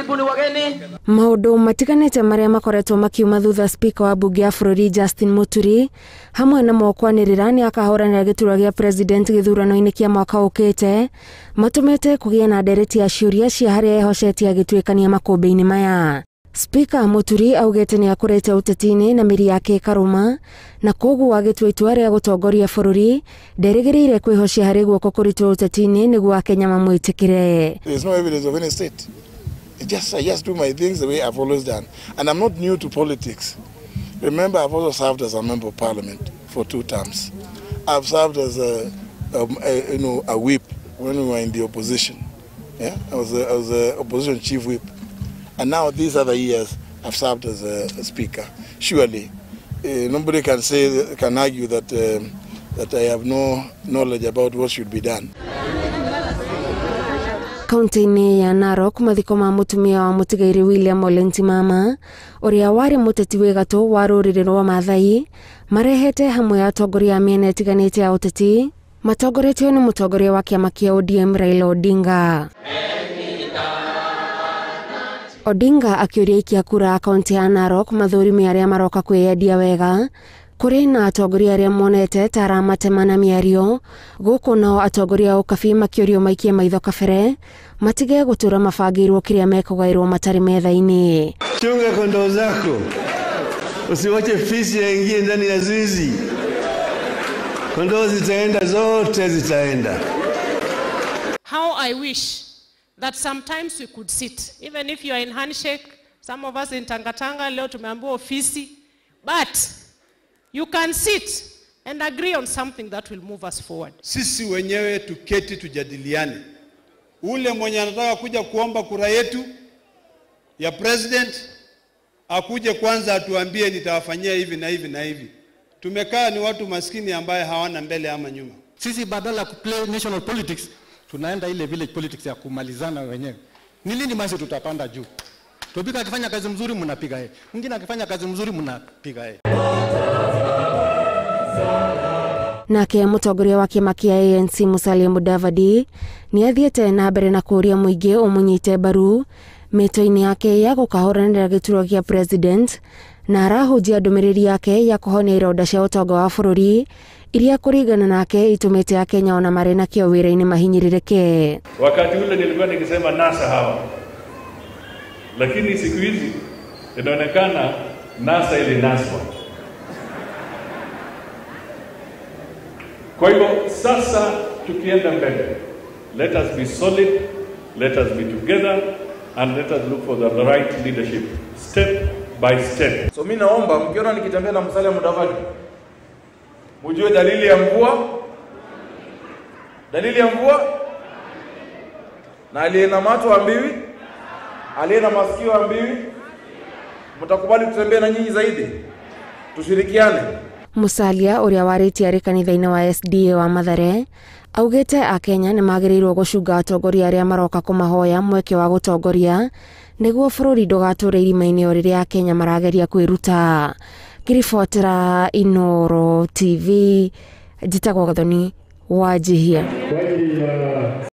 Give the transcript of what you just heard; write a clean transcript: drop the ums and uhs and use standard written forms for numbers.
Karibuni wageni. Maundu matiganite maria makoretwo makiuma thutha speaker wa bunge ya bururi Justin Muturi hamwe na mokwanirira ni akahuranira giturwa gia president githurano-ini kia mwaka ukite matumite kugia na ndereti ya ciuria cia haria ehocetie agituikania makumbi-ini maya. Speaker Muturi augite ni akurete uteti-ini na miri yake ikaruma na koguo agitua itua ria gutongoria bururi nderigiriire kwihocia hari guoko kuritwo uteti-ini niguo Akenya mamwitikire. There's no evidence of any state. I just do my things the way I've always done. And I'm not new to politics. Remember, I've also served as a member of parliament for 2 terms. I've served as a whip when we were in the opposition. Yeah, I was a opposition chief whip. And now these other years, I've served as a speaker. Surely, nobody can argue that that I have no knowledge about what should be done. Kaunti-inĩ ya Narok mathiko ma mũtumia wa mũtigairĩ William Ole Ntimama ũrĩa warĩ mũteti wĩ gatũ wa rũrĩrĩ rwa Maathai marehete hamwe atongoria a mĩena ĩtiganĩte ya ũteti matongoretio nĩ mũtongoria wa kĩama kĩa ODM Raila Odinga. Odinga akĩũria aikia kura a kaunti ya Narok mathũrime arĩa maroka kwĩyendia wega kũrĩ na atongoria arĩa monete ta aramatema na mĩario gũkũ nao atongoria a Ũkabi makĩũrio maikie maitho kabere matige gũtũra mabangĩirwo kĩrĩa mekũgaĩrwo matarĩ metha-inĩ. Chunga kondoo zako, usiwache fisi aingie ndani ya zizi. Kondoo zitaenda zote, zitaenda. How I wish that sometimes we could sit, even if you are in handshake, some of us in Tangatanga, leo tumeambiwa ofisi, but you can sit and agree on something that will move us forward. Sisi wenyewe tuketi tujadiliane. Ule mwenye anataka kuja kuomba kura yetu ya president akuje kwanza atuambie nitawafanyia hivi na hivi na hivi. Tumekaa ni watu maskini ambaye hawana mbele ama nyuma. Sisi badala kuplay national politics tunaenda ile village politics ya kumalizana wenyewe. Ni lini basi tutapanda juu? Tobika akifanya kazi mzuri mnapiga yeye. Mwingine akifanya kazi mzuri mnapiga yeye. Nake mũtongoria wa kĩama kĩa ANC Musalia Mudavadi nĩ athiĩte na mbere na kũũria mũingĩ ũmũnyite mbaru mĩto-inĩ yake ya gũkahũranĩra gĩturwa kĩa president na arahunjia ndũmĩrĩri yake ya kũhonia ironda cia ũtonga wa bũrũri iria kũringana nake itumĩte Akenya ona marĩ nakĩo wĩra-inĩ mahinyĩrĩrĩke. Wakati ule nilikuwa nikisema NASA hawa, lakini siku hizi inaonekana NASA ilinaswa. Kwa hivyo sasa tukienda mbele, let us be solid, let us be together and let us look for the right leadership step by step. So mimi naomba mkiona nikitembea na Musalia Mudavadi mjue dalili ya mvua. Dalili ya mvua, na aliye na macho ambiwi, aliye na masikio ambiwi. Mtakubali tutembee na nyinyi zaidi, tushirikiane. Musalia ũrĩa warĩtie arĩ kanitha-inĩ wa SDA wa Mathare augĩte Akenya nĩ magĩrĩirwo gũcunga atongoria arĩa maroka kũmahoya mweke wa gũtongoria nĩguo bũrũri ndũgatũre irima-inĩ o rĩrĩa Akenya marageria kwĩruta. Ngĩribotera Inooro TV, njĩtagwo Gathoni Wanjihia.